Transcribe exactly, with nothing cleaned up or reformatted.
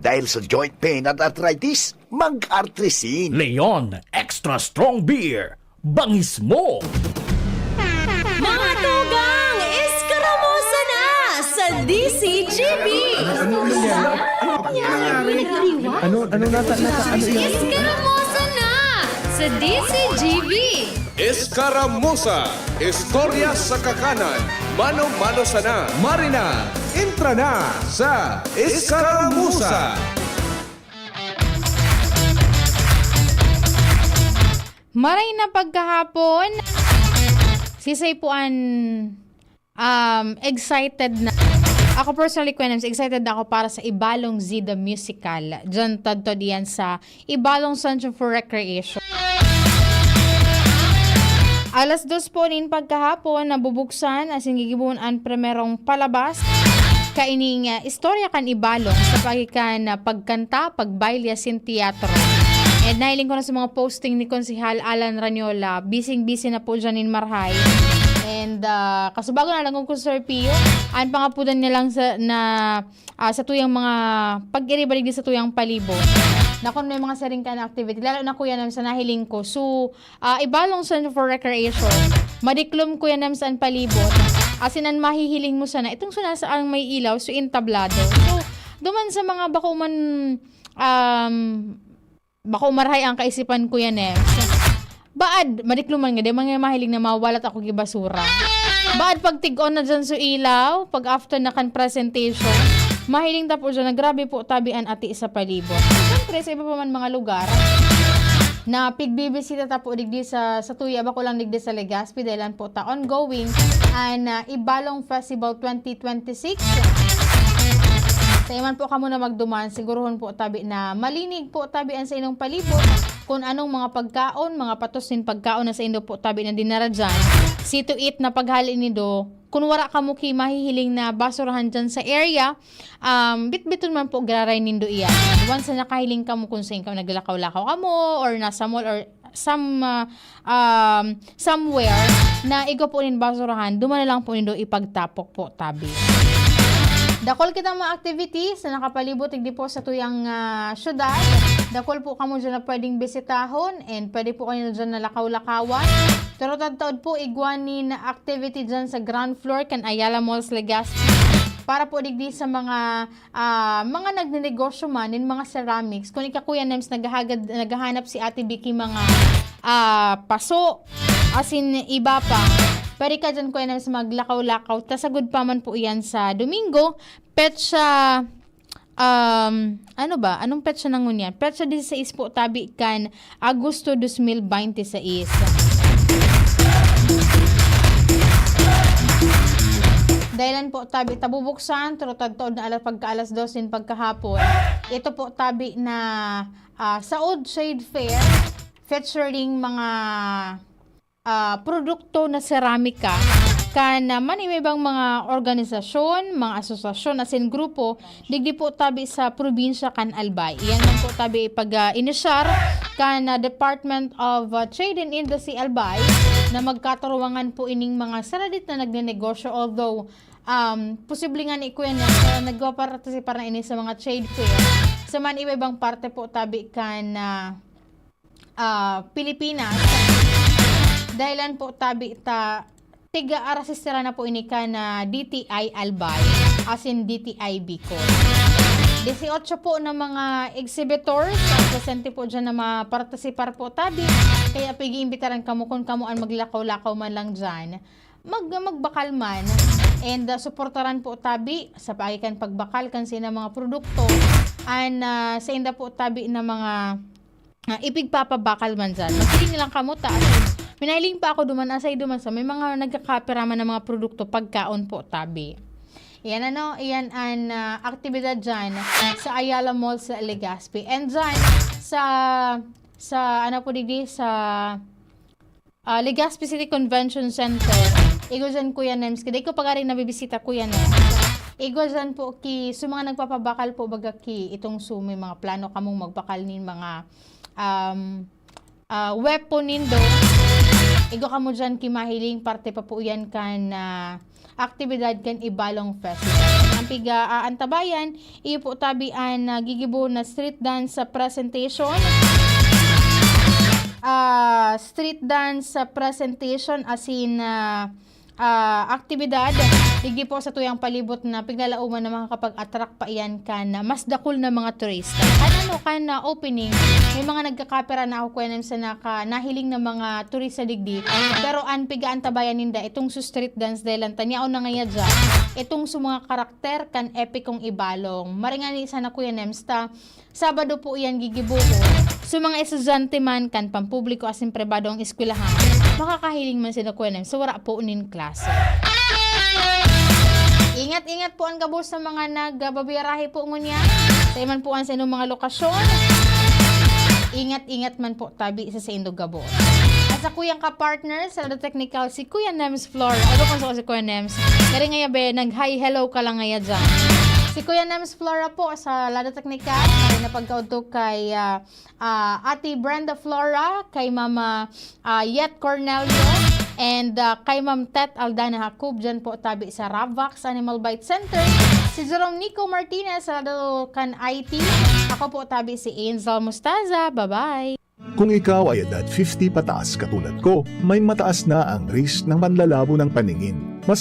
Dahil sa joint pain at arthritis, mag-Artrisin. Leon Extra Strong Beer. Bangis mo! Mga tugang, eskaramosa na sa D C G B! Ano, ano nangyari? Ano, ano nata-, nata-, ano yan? Eskaramosa na sa D C G B! Eskaramosa, istorya sa kakanan, mano-mano sana. Marina, entra na sa Eskaramosa. Maray na pagkahapon, sisay po an, um, excited na. Ako personally, Kuya Nems, excited na ako para sa Ibalong Zida Musical. Diyan tadto diyan sa Ibalong Center for Recreation. Alas dos po nin pagkahapon, nabubuksan asin gigibohon an primerong palabas kaining, ah, istorya kan Ibalong sa pagikan na pagkanta, pagbayle asin teatro. And nahiling ko na sa mga posting ni Konsehal Alan Ranyola, bising-bisi na po dyan nin marahay. And, ah, kasubago na lang ko, Sir Pio, an pangapudan niya lang sa, na, ah, sa tuyang mga pag-iriba digdi sa tuyang palibot. Na kung may mga siring ka na activity, lalo na, Kuya Nam, sa nahiling ko. So, ah, Ibalong Center for Recreation, madiklom, Kuya Nam, sa an palibot. Asin an mahihiling mo sana, itong suna sa ang may ilaw, so entablado. So, duman sa mga bako man, um, bako marahay ang kaisipan, Kuya Nems. Baad, madikloman nga, di man nga mahiling na mawalat ako gi basura. Baad pagtig-on na dyan sa ilaw, pag after na kan presentation, mahiling ta po dyan na grabe po tabi an ati sa palibot. Siyempre, sa iba pa man mga lugar, na pigbibisita ta po digdi sa, sa Tuya, bako lang digdi sa Legazpi, dahil po ta ongoing an, ah, Ibalong Festival twenty twenty-six. Sa iman po kamo na magduman, siguruhon po tabi na malinig po tabi an sa inyong palibot, kung anong mga pagkaon, mga patos nin pagkaon na sa indo po tabi na dinara dyan. See to it na paghali nindo, kung wara kamo ki mahihiling na basurahan dyan sa area, um, bitbiton man po giraray nindo iyan. Once na nakahiling kamo kung saan kamo naglakaw-lakaw kamo, or nasa mall, or some, ah, um, somewhere na igwa po nin basurahan, duman na lang po nindo ipagtapok po, tabi. Dakol kitang mga activities na nakapalibot digdi po sa tuyang, ah, syudad. Dakol po kamo dyan na pwedeng bisitahon and pwede po kayo dyan na lakaw-lakawan. Pero tadtaod po, igwa nin activity dyan sa ground floor kan Ayala Malls Legazpi. Para po digdi sa mga, ah, mga nagnenegosyo man nin mga ceramics. Kung ika, Kuya Nems, naghahagad, naghahanap si Ate Vicky mga, ah, paso, asin iba pa. Pwede ka dyan, Kuya Nems, maglakaw-lakaw. Ta sagod pa man po iyan sa Domingo, petsa, um, ano ba? Anong petsa na ngunyan? Petsa dieciséis po, tabi kan Agosto dos mil binte seis. Dahilan po, tabi, tabubuksan, pero tadtaod na alas, pagka alas dos nin pagkahapon. Ito po, tabi, na, ah, Saud Trade Fair, featuring mga, ah, produkto na seramika kan, ah, man iba-ibang mga organisasyon, mga asosasyon, asin grupo, digdi po tabi sa probinsya kan Albay. Iyan man po tabi pag, ah, inisyar kan, ah, Department of, ah, Trade and Industry Albay na magkataruwangan po ining mga saradit na nagnenegosyo. Although, um, posible nga ni Kuya na, ah, nagpapartisipar na ini sa mga trade fair sa man iba-ibang parte po tabi kan, ah, ah, Pilipinas. Dahilan po tabi ta tiga-arasistera na po ini kan D T I Albay, asin D T I Bicol. Dieciocho po na mga exhibitors ang presente po dyan na mapartisipar po tabi. Kaya pag-iimbitaran kamo kung kamo ang maglakaw-lakaw man lang dyan, mag-, magbakal man. And, ah, suportaran po tabi sa paagi kan pagbakal kan sina mga produkto. And, ah, sa inda po tabi na mga, ah, ipigpapabakal man dyan. Magsiling lang kamo ta. Minahiling pa ako duman, asay duman sa may mga nagkakapira man ng mga produkto, pagkaon po, tabi. Iyan ano, iyan an, ah, aktibidad dyan sa Ayala Mall sa Legazpi. And dyan sa, sa ano po digdi, sa, ah, Legazpi City Convention Center. Igwa dyan, Kuya Nems, kaya ko pa nga rin nabibisita, Kuya Nems. Igwa dyan po ki, sa mga nagpapabakal po, baga ki, itong su, may mga plano kamong magbakal nin mga, um, ah, weapon nindo. Igwa kamo dyan ki mahiling, parte pa po yan kan, ah, aktibidad kan Ibalong Festival. Piga aantabayan, iyo po tabi an, ah, gigibo na street dance sa presentation. Ah, street dance sa presentation asin, ah, ah, aktibidad. Digdi po sa tuyang palibot na piglalauman na makakapag-attract pa iyan kan, ah, mas dakul na mga turista. Kan ano, kan, ah, opening, may mga nagkakapira na ako, Kuya Nems, na naka-, nahiling na mga turista digdi. Pero an piga aantabayan ninda, itong su street dance dahil ang tanyao na ngaya dyan, itong su mga karakter kan epikong Ibalong. Maringani sana, Kuya Nems, ta Sabado po iyan gigibohon. Sa mga estudyante man kan pampubliko asin pribadong eskwelahan, makakahiling man sila, Kuya Nems, sa wara po nin klase. Ingat-ingat po an gabos sa mga nagbabiyarahe po ngunyan. Sa iman po an sa inyong mga lokasyon, ingat-ingat man po tabi sa saindong gabos. At sa kuyang kapartner sa Lado Technical, si Kuya Nems Flora. Ano kung sa si Kuya Nems? Kaya nga yabe, nag-hi, hello ka lang ngaya dyan. Si Kuya Nems Flora po sa Lado Technical, may napagkaudto kay, ah, ah, Ate Brenda Flora, kay Mama, ah, Yet Cornelio, and, ah, kay Ma'am Tet Aldana Jacob, dyan po tabi sa Ravax Animal Bite Center. Si Jerome Nico Martinez, sa Lado kan I T. Ako po tabi si Angel Mostaza. Bye-bye! Kung ikaw ay edad fifty pataas katulad ko, may mataas na ang risk ng panlalabo ng paningin. Mas